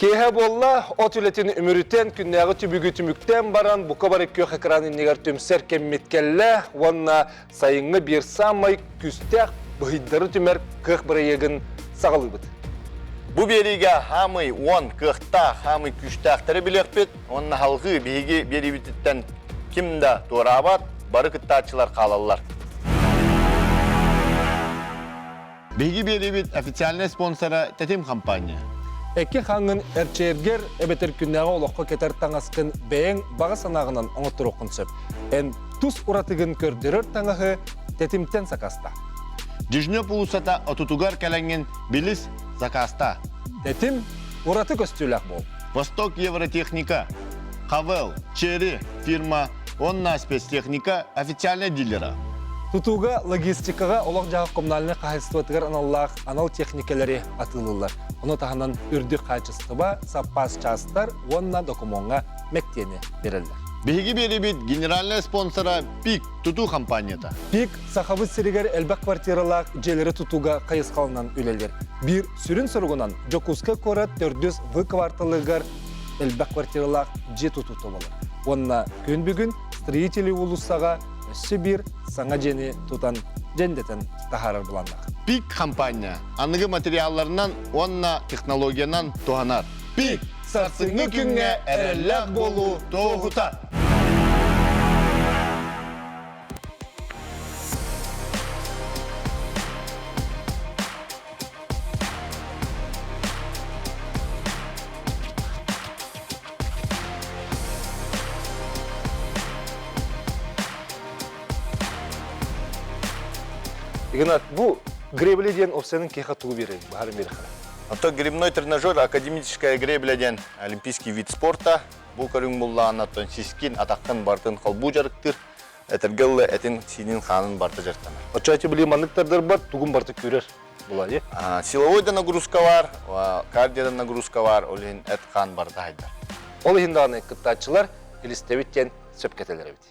Киэһэ буолла, от үлэтин үмүрүтэн, күннээҕи түбүгү түмүктээн баран, бука бары күөх экран иннигэр түмсэр кэммит кэллэ уонна сайыҥҥы биир саамай күүстээх быһыйдары түмэр кыах бырайыагын саҕалыыбыт. Бу биэриигэ хаамый уон кыахтаах, хаамый күүстээхтэри билиэхпит уонна салҕыы биһиги биэриибититтэн ким да туораабат, бары кыттааччылар хаалаллар. Биһиги биэриибит официальнай спонсора Тэтим компания. Эки хаҥын эрчээргэр эбэтэр күннээҕи олоххо кэтэр таҥаскын бэйэҥ баҕа санааҕынан оҥотторуоххун сөп. Эн тус уратыгын көрдөрөр таҥаһы Тэтимтэн сакаста. Дежнев уулуссата отутугар кэлэҥҥин билис, закаста. Тэтим ураты көстүүлээх буол. Восток Евротехника, Хавел, Черри фирма уонна спецтехника официальнай дилера. Тутууга, логистикаҕа олох-дьаһах коммунальнай хаһаайыстыбатыгар аналлаах анал техникэлэри атыылыыллар. Ону таһынан үрдүк хаачыстыба, саппаас чаастар уонна докумуоҥҥа мэктиэни биэрэллэр. Биһиги биэрибит генеральнай спонсора ПИК тутуу компанията. ПИК Сахабыт сиригэр элбэх квартиралаах дьиэлэри тутууга хайысхаланан үлэлиир. Биир сүрүн соругунан Дьокуускай куорат төрдүс В кварталыгар элбэх квартиралаах дьиэ тутуута буолар. Уонна күн бүгүн Строители уулуссаҕа өссө биир саҥа дьиэни тутан дьэндэтэн таһаарар былааннаах. ПИК компания аныгы материалларынан уонна технологиянан туһанар. ПИК сарсыҥҥы күҥҥэ эрэллээх буолуу туоһута. Игнат, бу гребли диэн овсянын киэхэ тугу биэрэр, баһарын биэрэхэ? Ото гребной тренажер академическая гребля диэн олимпийский вид спорта. Бу көрүҥ буллаҕына оттон сискин, атаххын барытын холбуу дьарыктыыр. Этэргэ дылы этин, сиинин, хаанын барыта дьарыктанар. Оччо били маннык тардарбар тугун барыта күүрэр булайы. Силовой да нагрузка бар, кардио да нагрузка бар, ол иһин эт-хаан барыта хайдар. Ол иһин даҕаны кыттааччылар илистэбит диэн сөпкө этэллэр эбит.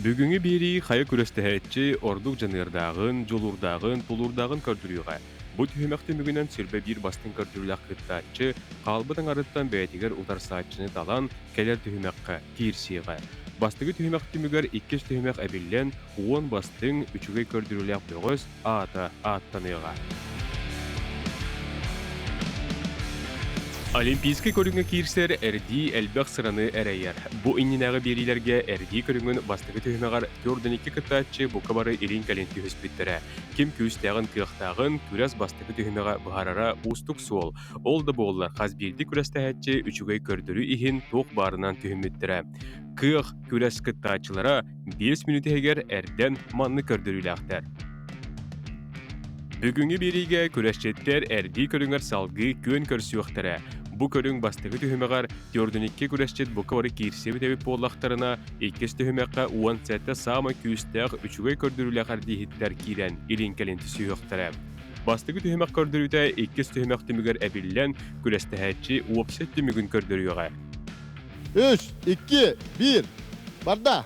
Бүгүҥҥү биэрии хайа күрэстэһээччи ордук дьаныардааҕын, дьулуурдааҕын, тулуурдааҕын көрдөрүөҕэ. Бу түһүмэх түмүгүнэн сүрбэ биир бастыҥ көрдөрүүлээх кыттааччы хаалбыт аҥарыттан бэйэтигэр утарсааччыны талан, кэлэр түһүмэххэ киирсиэҕэ. Бастакы түһүмэх түмүгэр иккис түһүмэх эбиллэн, уон бастыҥ, үчүгэй көрдөрүүлээх бөҕөс аата ааттаныаҕа. Олимпийскай көрүҥҥэ киирсэр эрдии элбэх сыраны эрэйэр. Бу иннинээҕи биэриилэргэ эрдии көрүҥүн бастакы түһүмэҕэр 42 кыттааччы бука бары илин-кэлин түһүспүттэрэ. Ким күүстээҕин-кыахтааҕын күрэс бастакы түһүмэҕэ быһаарара уустук суол. Ол да буоллар, хас биирдии күрэстэһээччи үчүгэй көрдөрүү иһин туох баарынан түһүммүттэрэ. Кыах күрэс кыттааччылара 5 мүнүүт иһигэр эрдэн маннык көрдөрүүлээхтэр. Бүгүҥҥү биэриигэ күрэсчиттэр эрдии көрүҥэр салгыы күөн көрсүөхтэрэ. Бу көрүҥ бастакы түһүмэҕэр 42 күрэсчит бука бары киирсибит эбит буоллахтарына, иккис түһүмэххэ 17 саамай күүстээх үчүгэй көрдөрүүлээх эрдииһиттэр киирэн илин-кэлин түсүһүөхтэрэ. Бастакы түһүмэх көрдөрүүтэ иккис түһүмэх түмүгэр эбиллэн, күрэстэһээччи уопсай түмүгүн көрдөрүөҕэ. Үс, икки, биир. Барда!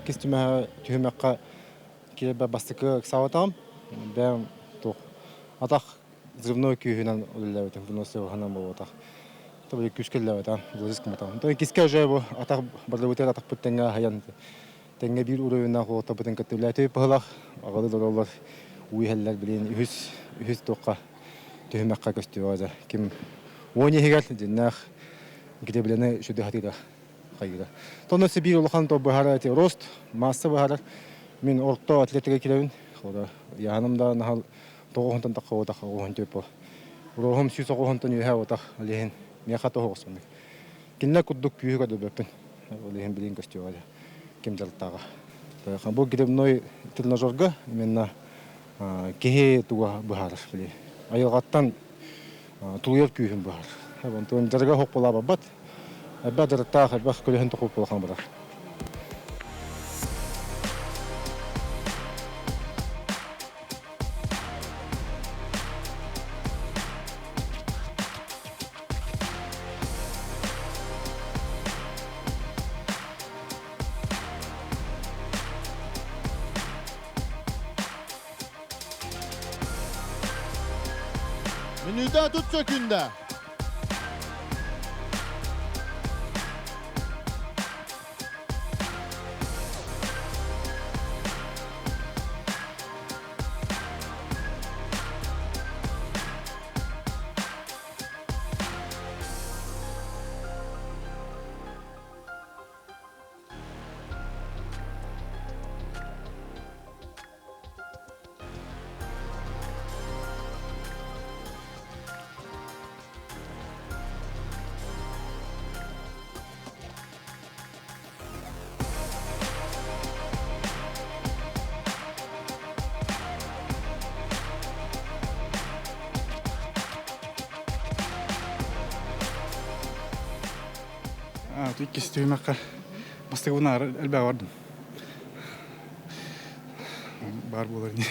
Иккис түһүмэххэ киирбэ бастакы ыксаабатаҕым. Бэйэм туох атах взрывной күүһүнэн үлэлээбитим, выносливоһынан буолбатах. Тобы күүскэ үлэлээбэтэ, вложить гымматаҕым. То иккискэ уже бу атах бардыбытыгар атахпыт тэҥҥэ аһыйан тэҥҥэ биир уровеннаах уолаттарбытын кытта үлэлээтибит быһыылаах. Аҕалыы олороллор, уу иһэллэр билигин үһүс үһүс туохха түһүмэххэ көстүөҕэ дьэ. Ким уон иһигэр дьиннээх гребляны сүдү хатыыра хайыыра. Тонно биир улахан то быһара эти рост, масса быһарар. Мин орто атлетика кирэбин. Хода яһаным да нахал тоҕуһунтан тахха отах оҕуһун типа Уруоһум 109-тан үөһэ отах ол иһин миэхэ тоһу охсуннук. Кинилэр курдук күүһү көрдөрбөппүн. Ол иһин билигин көстүөҕэ ким дьарыктааҕа. Бу гребной тренажерга именно киһи туга быһаарар били. Айылҕаттан тулуйар күүһүн быһаарар. Онтон дьарыга хоп буолаабат. Элбэх дьарыктаах, элбэх көлөһүн тохуп буолахан барар. Мүнүүтэ тут сөкүндэ. Иккис түһүмэххэ бастакыбын элбэҕи бардым. Баар буолар ини.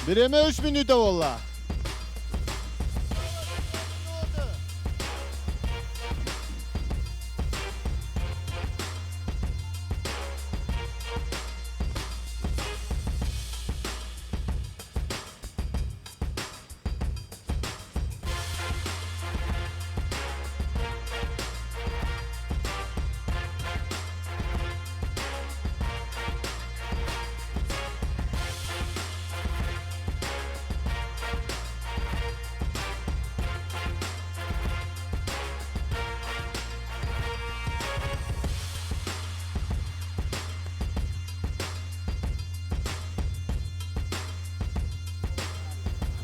Бириэмэ үс мүнүүтэ буолла.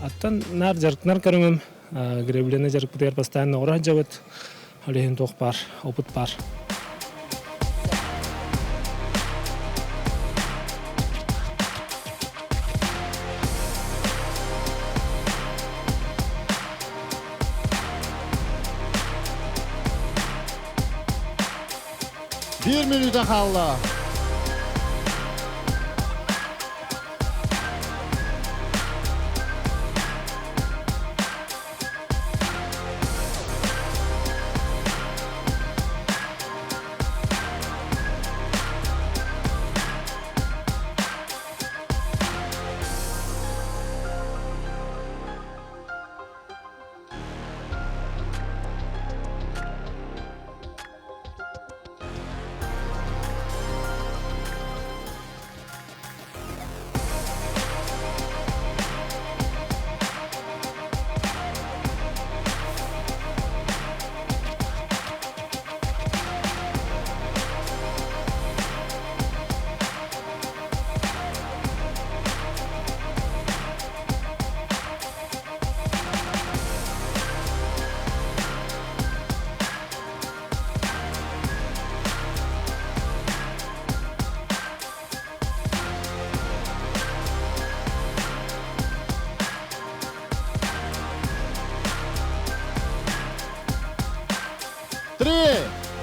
Аттан наар дьарыктанар көрүҥүм гребляны дьарыкпытыгар постоянно оҕоро сылдьабыт. Ол иһин туох баар, опыт баар. Bir минута хаалла. Три,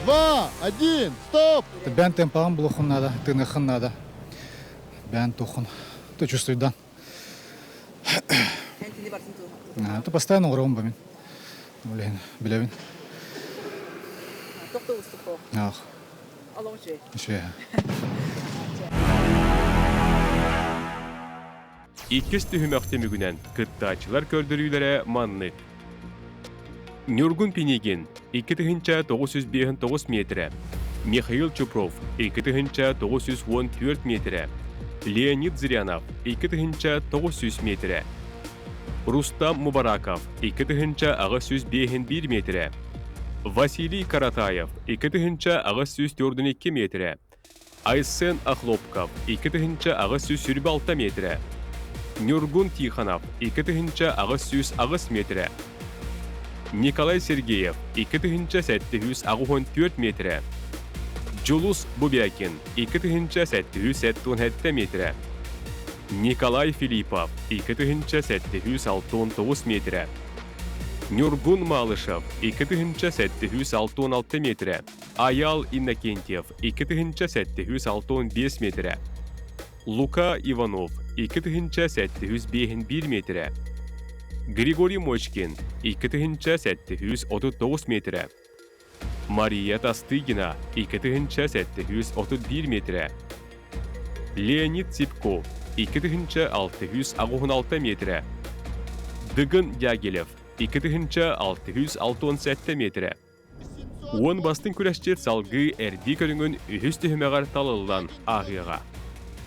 два, один, стоп! Бэйэн темпаҕын булуоххун наада, тыыныаххын наада. Бэйэн туоххун ты чувствуйдан. Ты постоянно оҥоробун бу мин. Ол иһин билэбин. Ах. Үчүгэй. Иккис түһүмэх түмүгүнэн кыттааччылар көрдөрүүлэрэ маннык. Ньургун Пинигин 2959 миэтэрэ, Михаил Чупров 2914 миэтэрэ, Леонид Зырянов 2900 миэтэрэ, Рустам Мубараков 2851 миэтэрэ, Василий Каратаев 2842 миэтэрэ, Айсен Охлопков 2826 миэтэрэ, Ньургун Тихонов 2808 миэтэрэ, Николай Сергеев 2784 миэтэрэ, Дьулус Бубякин 2777 миэтэрэ, Николай Филиппов 2769 миэтэрэ, Ньургун Малышев 2766 миэтэрэ, Айаал Иннокентьев 2765 миэтэрэ, Лука Иванов 2751 миэтэрэ, Григорий Мочкин 2739 миэтэрэ, Мария Тастыгина 2731 миэтэрэ, Леонид Ципков 2686 миэтэрэ, Дыгын Дягилев 2667 миэтэрэ. Уон бастыҥ күрэсчит салгыы эрдии көрүҥүн үһүс түһүмэҕэр талыллан ааһыаҕа.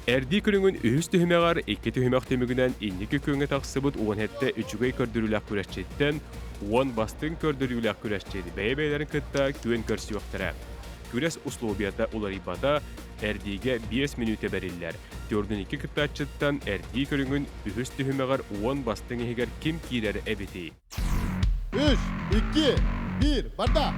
Эрдии көрүҥүн үһүс түһүмэҕэр икки түһүмэх түмүгүнэн инники күөҥҥэ тахсыбыт уон сэттэ үчүгэй көрдөрүүлээх күрэсчиттэн уон бастыҥ көрдөрүүлээх күрэсчит бэйэ-бэйэлэрин кытта күөн көрсүөхтэрэ. Күрэс условията уларыйбата, эрдиигэ биэс мүнүүтэ бэриллэр. Төрдүн икки кыттааччыттан эрдии көрүҥүн үһүс түһүмэҕэр уон бастыҥ иһигэр ким киирэр эбитий? Үс, икки, биир, барда!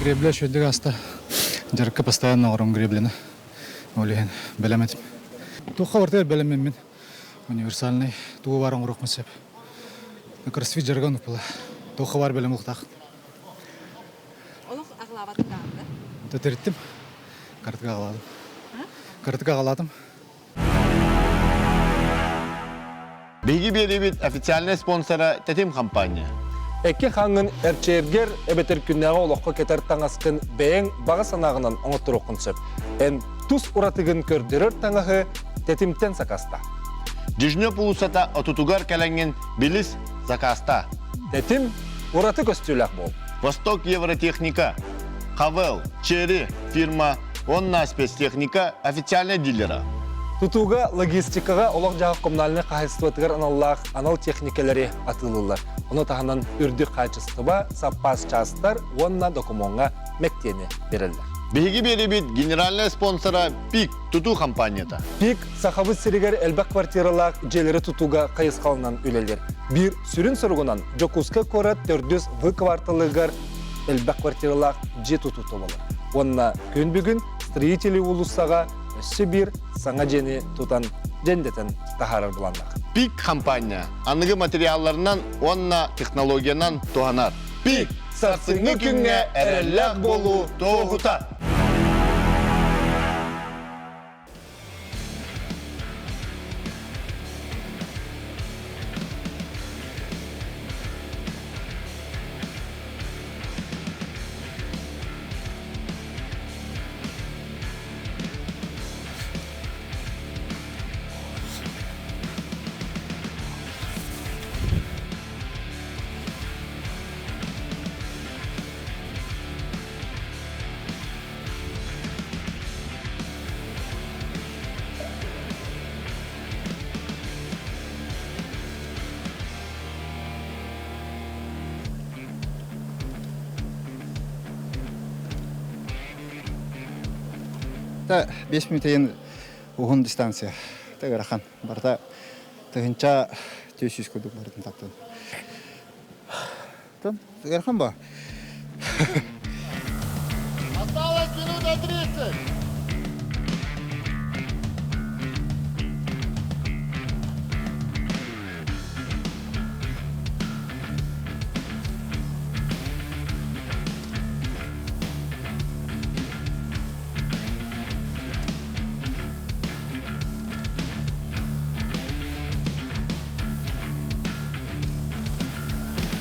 Гребля үчүгэйдик ааста. Дьарыкка постоянно оҥорон гребляны. Ол иһин бэлэм этим. Туохха барытыгар бэлэммин. Универсальный тугу баар оҥоруохпун сөп. Кроссфит дьарыга оннук буолар. Туохха баар бэлэм буолуохтаах. Олох аҕылаабатын даҕаны да? Тэриттим. Картыга аҕалаатым. Картыга аҕалаатым. Биһиги биэриибит официальнай спонсора Тэтим компания. Эки хаҥын эрчээргэр эбэтэр күннээҕи олоххо кэтэр таҥаскын бэйэҥ баҕа санааҕынан оҥотторуоххун сөп. Эн тус уратыгын көрдөрөр таҥаһы Тэтимтэн сакаста. Дежнев уулуссата отутугар кэлэҥҥин билис, закаста. Тэтим ураты көстүүлээх буол. Восток Евротехника, Хавел, Черри фирма уонна спецтехника официальный дилера. Тутууга, логистикаҕа олох-дьаһах коммунальнай хаһаайыстыбатыгар аналлаах анал техникэлэри атыылыыллар. Ону таһынан үрдүк хаачыстыба, саппаас чаастар уонна докумуоҥҥа мэктиэни биэрэллэр. Биһиги биэрибит генеральнай спонсора ПИК тутуу компанията. ПИК Сахабыт сиригэр элбэх квартиралаах дьиэлэри тутууга хайысхалынан үлэлиир. Биир сүрүн соругунан Дьокуускай куорат төрдүс В кварталыгар элбэх квартиралаах дьиэ тутуута буолар. Уонна күн бүгүн Строители уулуссаҕа өссө биир саҥа дьиэни тутан дьэндэтэн таһаарар былааннаах. ПИК хампаанньа аныгы материалларынан уонна технологиянан туһанар. ПИК сарсыҥҥы күҥҥэ эрэллээх буолуу туоһута. Та 5 мүнөтейін уһун дистанция. Та ыарахан. Барыта тыһынча 400 курдук барытын таптын. Ыарахан ба? Осталось минута 30.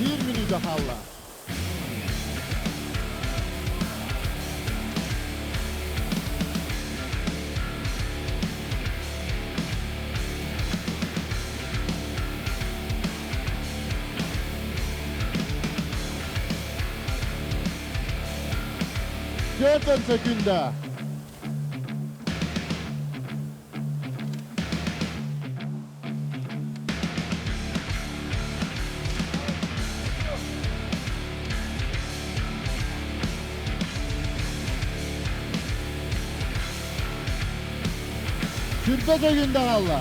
Биир мүнүүтэ хаалла. Төртөн секунда. Сүрбэ төгүндэ хаалла.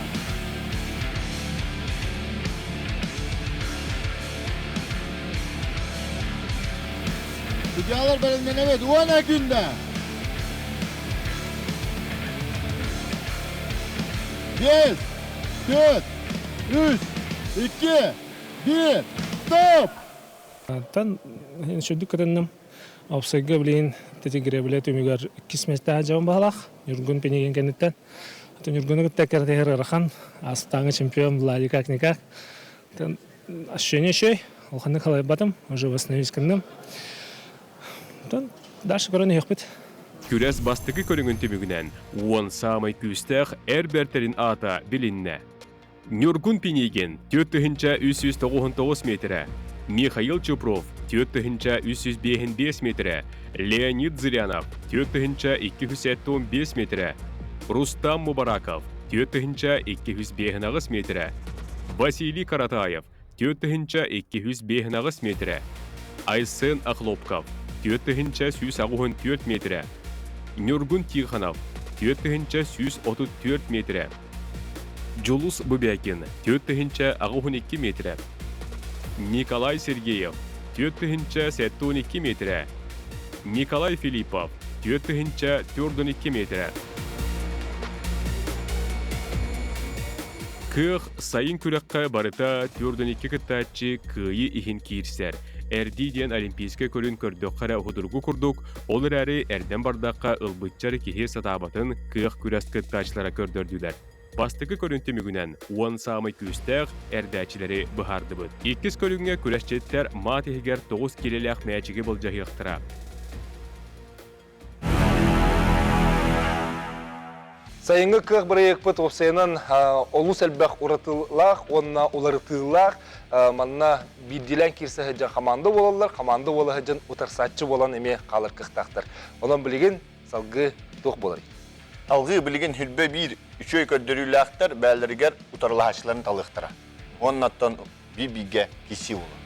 Судьялар бэлэмнэнэбит уон күндэ. Биэс, түөрт, үс, икки, биир, стоп! Тан сүрдүк кытынным. Опсайга билигин тэтигирэбилэ түмүгэр иккис миэстэҕэ дьабын баһалаах. Ньургун Пинигин кэнниттэн. Ньургуну кытта кэрэтиһэр ыарахан. Астааҥы чемпион Влади как-никак. Ощущение үчүгэй. Улаханнык халайбатым. Уже восстановить гынным. Оттон дальше көрөн иһиэхпит. Күрэс бастакы көрүҥүн түмүгүнэн уон саамай күүстээх эр бэртэрин аата билиннэ. Ньургун Пинигин 4399 метрэ, Михаил Чупров 4355 метрэ, Леонид Зырянов 4275 метрэ, Рустам Мубараков 4258 метрэ, Василий Каратаев 4258 метрэ, Айсен Охлопков 4184 метрэ, Ньургун Тихонов 4134 метрэ, Дьулус Бубякин 4082 метрэ, Николай Сергеев 4072 метрэ, Николай Филиппов 4042 метрэ. Кыах сайын күрэххэ барыта 42 кыттааччы кыайыы иһин киирсэр. Эрдии диэн олимпийскай көрүн көрдөххө эрэ судургу курдук, ол эрээри эрдэн бардахха ылбыччар киһи сатаабатын кыах күрэс кыттааччылара көрдөрдүлэр. Бастакы көрүн түмүгүнэн уон саамай күүстээх эрдээччилэри быһаардыбыт. Иккис көрүҥҥэ күрэсчиттэр маат иһигэр 9 киилэлээх мээчиги былдьаһыахтара. Сайыҥҥы кыах бырайыакпыт уопсайынан олус элбэх уратылаах уонна уларытыылаах. Манна биирдиилээн киирсэ сылдьан хамаанда буолаллар, хамаанда буола сылдьан утарсааччы буолан эмиэ хаалар кыахтаахтар. Онон билигин салгыы туох буоларый? Салгыы билигин хүрбэ биир үчүгэй көрдөрүүлээхтэр бээлэригэр утарылаһааччыларын талыахтара. Уоннаттан биир-бииргэ киирсии буолуо.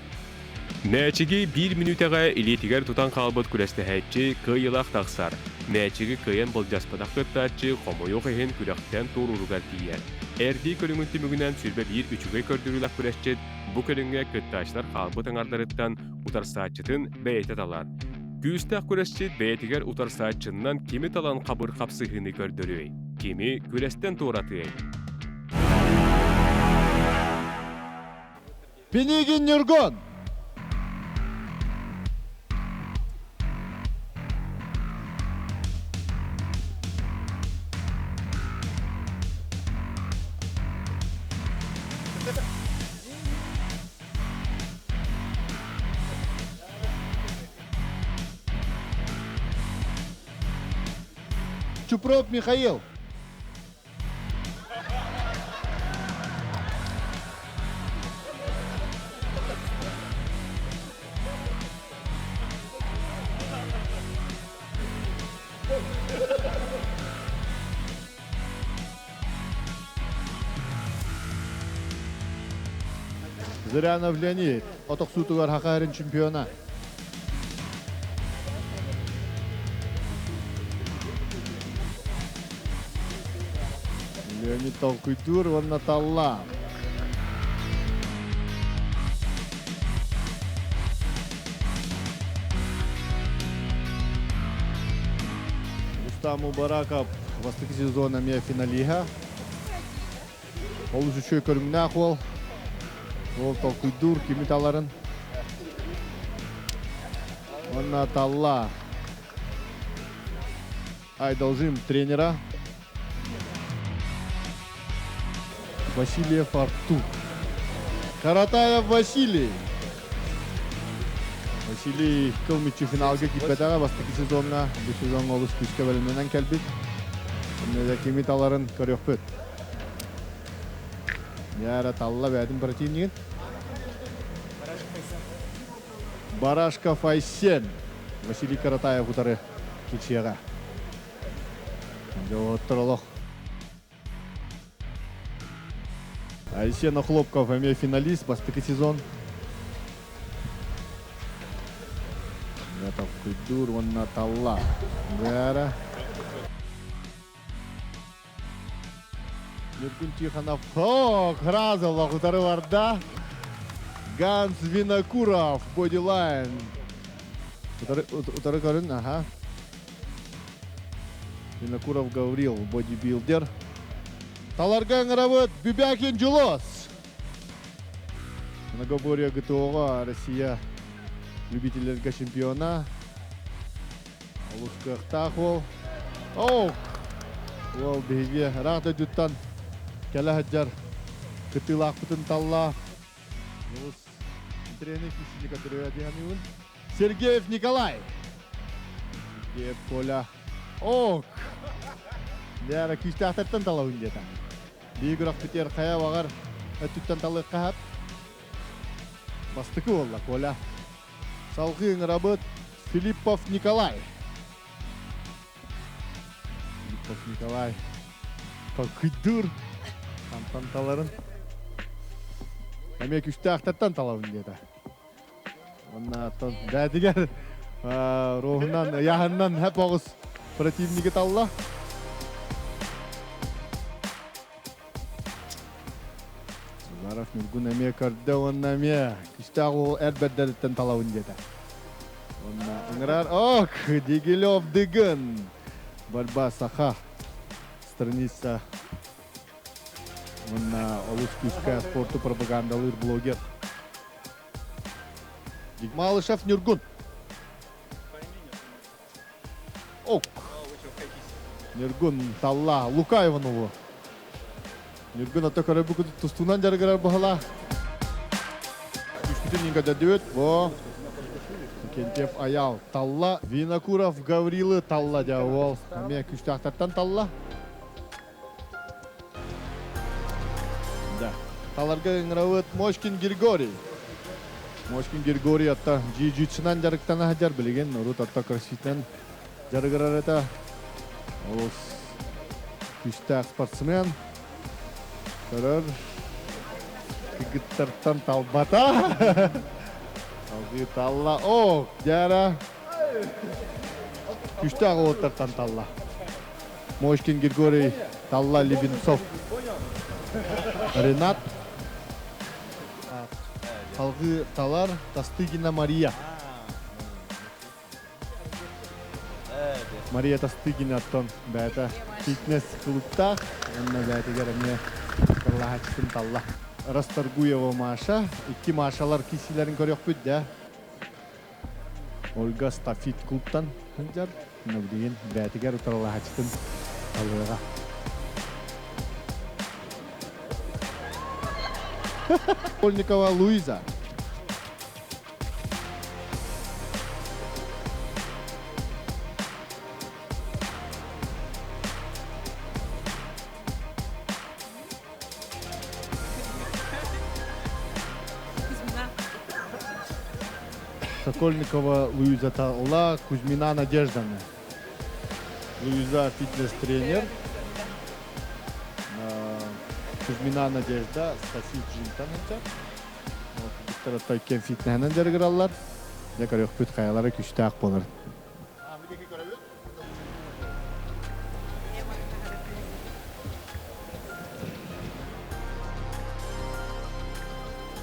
Мээчиги биир мүнүүтэҕэ илиитигэр тутан хаалбыт күрэстэһээччи кыайыылаах тахсар. Мээчиги кыайан былдьаспатах кыттааччы хомойуох иһин күрэхтэн туорууругар тиийэр. Эрдии көрүҥүн түмүгүнэн 21 үчүгэй көрдөрүүлээх күрэсчит бу көрүҥҥэ кыттааччылар хаалбыт аҥардарыттан утарсааччытын бэйэтэ талар. Күүстээх күрэсчит бэйэтигэр утарсааччыннан кими талан хабыр хапсыһыыны көрдөрүөй? Кими күрэстэн туоратыай? Пинигин Ньургун! Чупров Михаил! Зырянов Леонид, отохсуутугар Хахарын чемпиона. Леонид толкуйдуур уонна талла. Рустам Мубараков бастакы сезон эмиэ финалиһа. Олус үчүгэй көрүҥнээх уол. Уол толкуйдуур кими таларын. Уонна талла. Айдалжим тренера Васильев Артур. Каратаев Василий. Василий кыл мүччү финалга киирбэтэҕэ бастакы сезоҥҥа. Бу сезоҥҥа олус күүскэ бэлэмнэнэн кэлбит. Иннэ кими таларын көрүөхпүт. Яра талла бэйэтин противнигин. Барашков Айсен. Василий Каратаев утары кичиэҕэ. Дьоҕоттор олох. Айсен Охлопков эмиэ финалист бастакы сезон. Толкуйдуур уонна талла. Бэра. Ньургун Тихонов Хок Разова утары барда. Ганс Винокуров бодилайн. Утары көрүн, аха. Винокуров Гаврил бодибилдер. Таларга ыҥырабыт Бюбякин Дьулус. Многоборье ГТО-ҕа Россия любителлэргэ чемпиона. Олус кыахтаах уол. Оок! Уол биһиги ыраах дойдуттан кэлэ сылдьар кыттыылаахпытын талла. Олус интэриэһинэй киирсиини көрдөрүө дии саныыбын. Сергеев Николай. Сергеев Коля. Ок! Дьэ, күүстээхтэртэн талабын диэтэ. Биһиги күрэхпитигэр хайа баҕар өттүттэн талыахха сөп. Бастакы буолла Коля. Салгыы ыҥырабыт Филиппов Николай. Филиппов Николай толкуйдуур хантан таларын. Эмиэ күстээхтэртэн талабын диэтэ. Онна бээтигэр руоһунан, ыйааһынынан хэп оҕус противниги талла. Назаров Ньургун эмиэ көрдө уонна эмиэ күстээх уол эр бэрдэриттэн талабын диэтэ. Уонна ыҥырар ок Дегилев Дыгын борьба саха страница уонна олус күүскэ спорту пропагандалыыр блогер Малышев Ньургун. Ок. Ньургун талла Лука Иванову. Ньургун ата көрөбү тустуунан дьарыгырар баһыла. Түспүтүн иҥкөдөдүбүт. Бо. Кентев Аял талла. Винокуров Гаврилы талла дьа уол. Эмиэ күстээхтэртэн талла. Да. Таларга ыҥырабыт Мошкин Григорий. Мошкин Григорий атта джиу-джитсунан дьарыктана сылдьар билигин урут атта кроссфитинэн дьарыгырар этэ. Олус Күүстээх спортсмен. Көрөр. Кыргыттартан талбата. Салгыы талла. О, дьара. Күүстээх уолаттартан талла. Мошкин Григорий талла Левинцов. Ренат. Салгыы талар Тастыгина Мария. Мария Тастыгинаттан бэйэтэ фитнес клубтаах уонна бэйэтигэр эмиэ кыллаһааччытын талла. Расторгуева Маша, икки Машалар киисилэрин көрүөхпүт дэ. Ольга Стафит клубтан сылдьар. Билигин бэйэтигэр утарылаһааччытын талыаҕа. Школьникова Луиза. Сокольникова Луиза Талла, Кузьмина Надежданы. Луиза фитнес-тренер. Кузьмина Надежда, Стасий Джинтан Кыргыттар кем фитнеһинэн дьарыгыраллар. Дьэ көрүөхпүт хайалара күстээх буолар.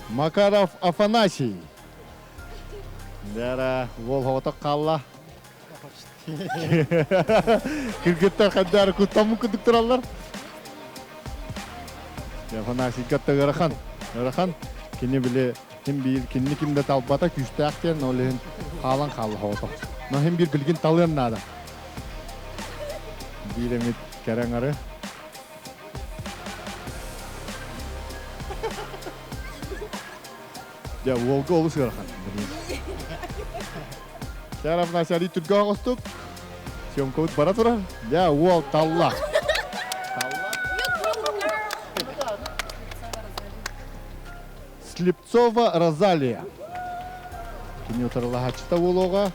Макаров Афанасий. Дара уол хоҕотох хаалла. Кыргыттар хаддары куттаммыт курдук тураллар. Афанасийга ыарахан. Ыарахан. Кини били ким биир кинини ким да талбата күүстээх диэн ол иһин хаалан хаалла хоҕотох. Но хим биир билигин талыан наада. Биир эмит кэрэҥары. Дьэ, уолга олус ыарахан. Чаравна сәри түргө оҕостук. Съемкабыт бара турар. Дьэ, уол талла. Слепцова Розалия. Кини утарылаһааччыта буолуоҕа.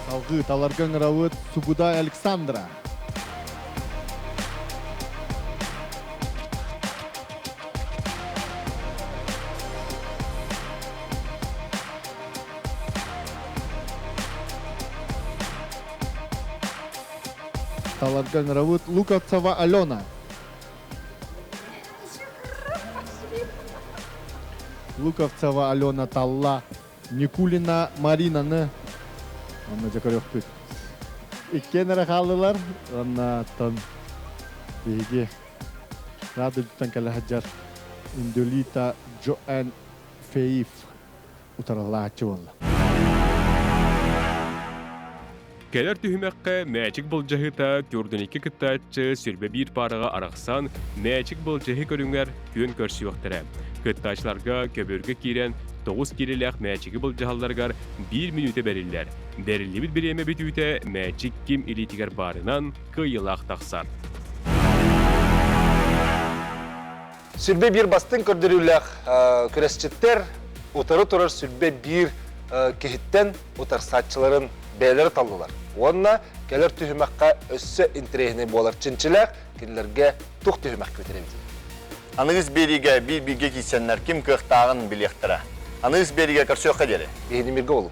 Салгыы таларга ыҥырабыт Сугудай Александра. Таларга ыҥырабыт Луковцева Алена. Луковцева Алена Талла, Никулина Маринаны онно дьэ көрүөхпүт. Иккиэн эрэ хааллылар. Уонна оттон биһиги Радугтан кэлэ сылдьар Индулита Джоэн Феев утарылааччы буолла. Кэлэр түһүмэххэ мээчик былдьаһыыта төрдүн кыттааччы сүрбэ биир паараҕа арахсан, мээчик былдьаһыы көрүҥэр күөн көрсүөхтэрэ. Кыттааччыларга көбүөргэ киирэн 9 киилэлээх мээчиги былдьаһалларыгар биир мүнүүтэ бэриллэр. Бэриллибит бириэмэ бүтүүтэ мээчик ким илиитигэр баарынан кыайыылаах тахсар. Сүрбэ биир бастыҥ көрдөрүүлээх күрэсчиттэр утары турар сүрбэ биир киһиттэн утарсааччыларын бэйэлэрэ таллылар. Уонна кэлэр түһүмэххэ өссө интэриэһинэй буолар чинчилээх кинилэргэ туох түһүмэх күүтэр эбит? Аныгыс биэриигэ биир-бииргэ киирсэннэр ким кыахтааҕын билиэхтэрэ. Аныгыс биэриигэ көрсүөххэ диэри. Биһиги миргэ болуҥ.